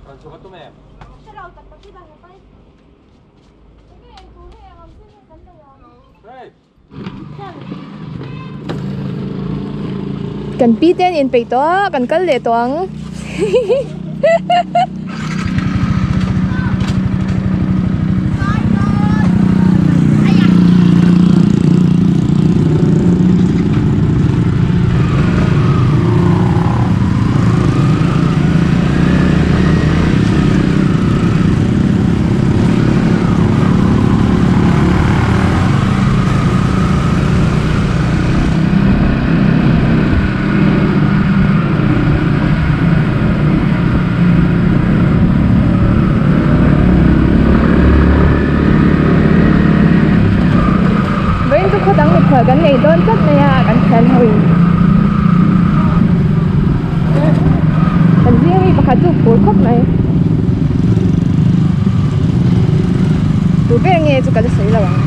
Kan pi te an inpeih tawh a kan kal leh tawh ang. Vawiin chu khaw dang mikhual kan nei dawn tlat mai a kan thian ho in kan zing mi pakhat chu phur khawp mai tu ber nge chu ka la sawi lo ang.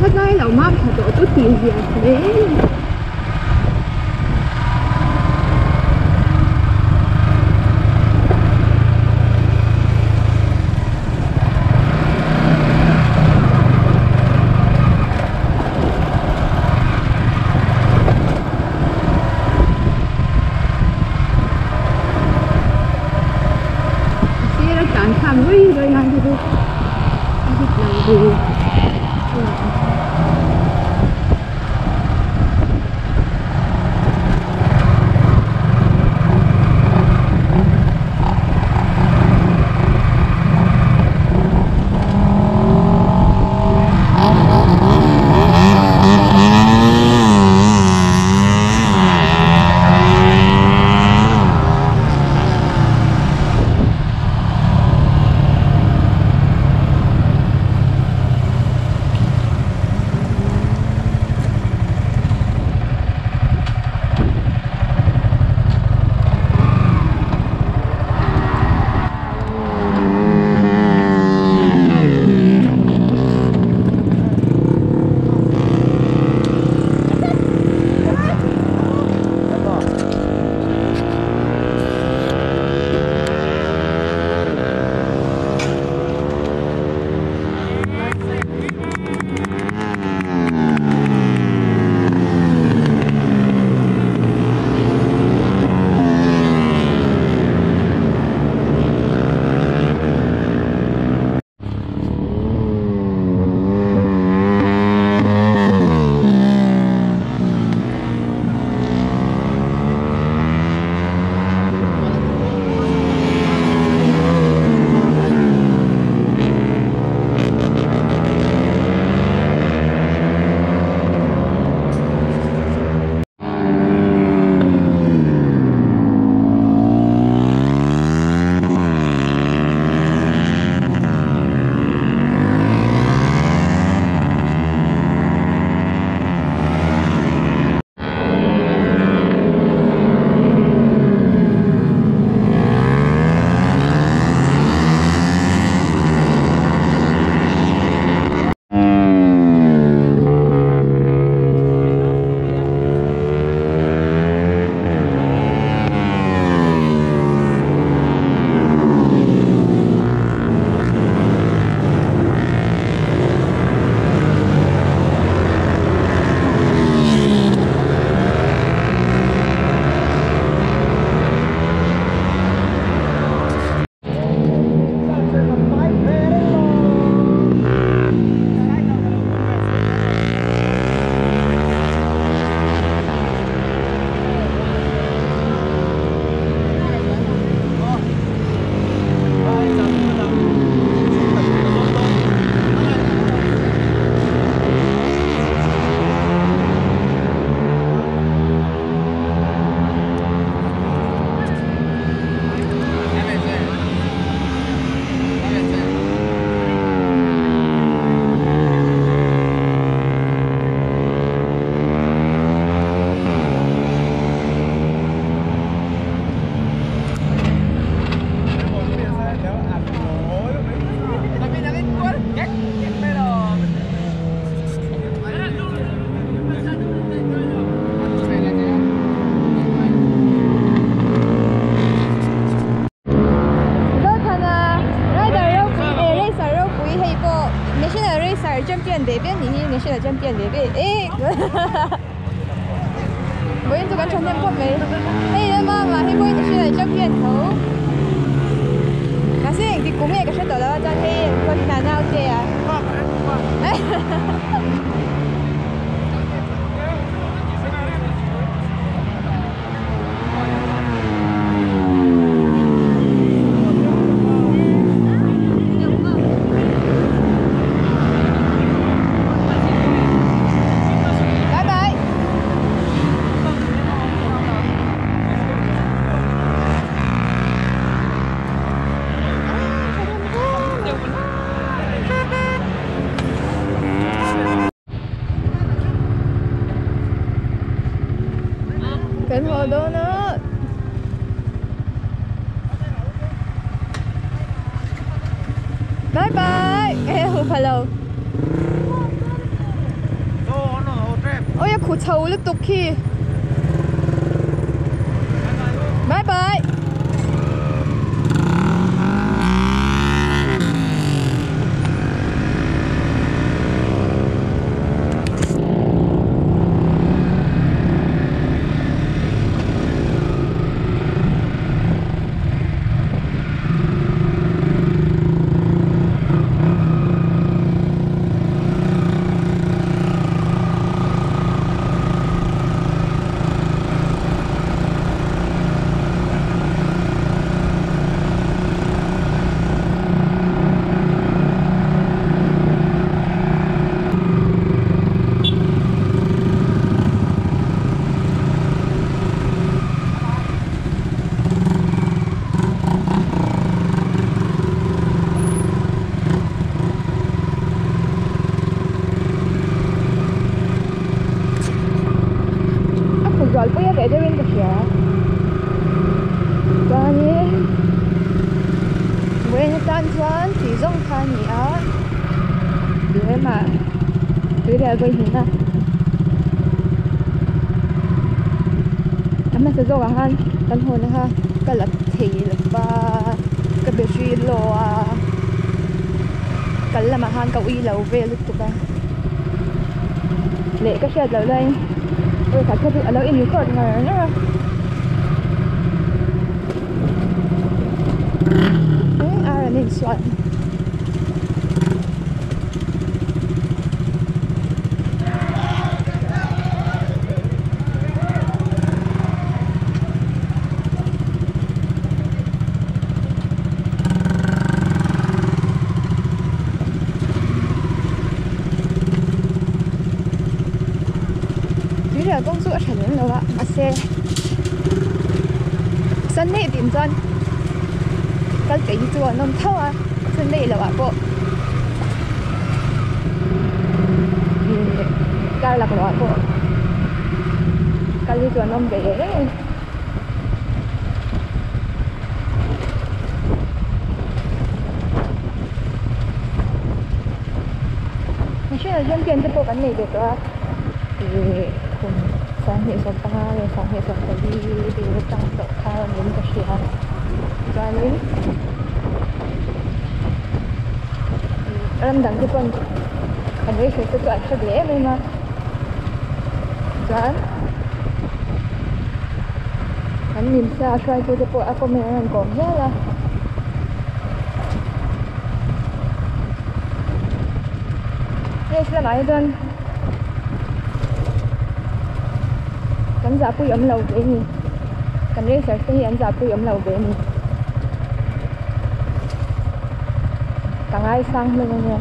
Thalai lo mam tha tawh chu tih zia hle a ni. A sir a tlan kham rui rui lai te chu a hit lo ve a. Champion ve ve anih hi national champion ve ve eh vawiin chu kan thahnem khawp mai hei lama mah hi pawh national champion tho mahse engtik kum nge ka hre tawh lo a chuan hei an khaw hi nau te a. Bye bye. Kan haw dawn a. Bye bye. Eh hu pha lo. Ôi a khu chho lutuk khi. Bye bye. A khaw zual pawh hi a reh deuhin ka hria chuanin vawiin atan chuan tui zawng kha a ni a lemah tui rial vawi hnih na a hmasa zawk ah khan kan haw na kha ka la thei lo va ka battery low a kal lamah khan ka ui lo vel lutuk a leh ka hriat loh laiin vawikhat kha chu a lo in record ngar ngar a eng ar an insual. Tuirial kawng chu a tha lem lo a mahse Sunday tin chuan kal peih hi chu an awm tho a Sunday loh ah pawh ih kar lak loh ah pawh kal hi chu an awm ve reng a ni. National champion te pawh kan nei ve tawh a ih kum 2015 leh 2024 vel atang tawh kha awmin ka hria chuanin ram dang te pawn an races te chu an hre ve em em a chuan an limsa hruaitu te pawh a comment an rawn kawm hial a. Race lamah hi chuan kan zahpui awm lo ve a ni kan racer te hi an zahpui awm lo ve a ni ka ngaisang hlawm a nia.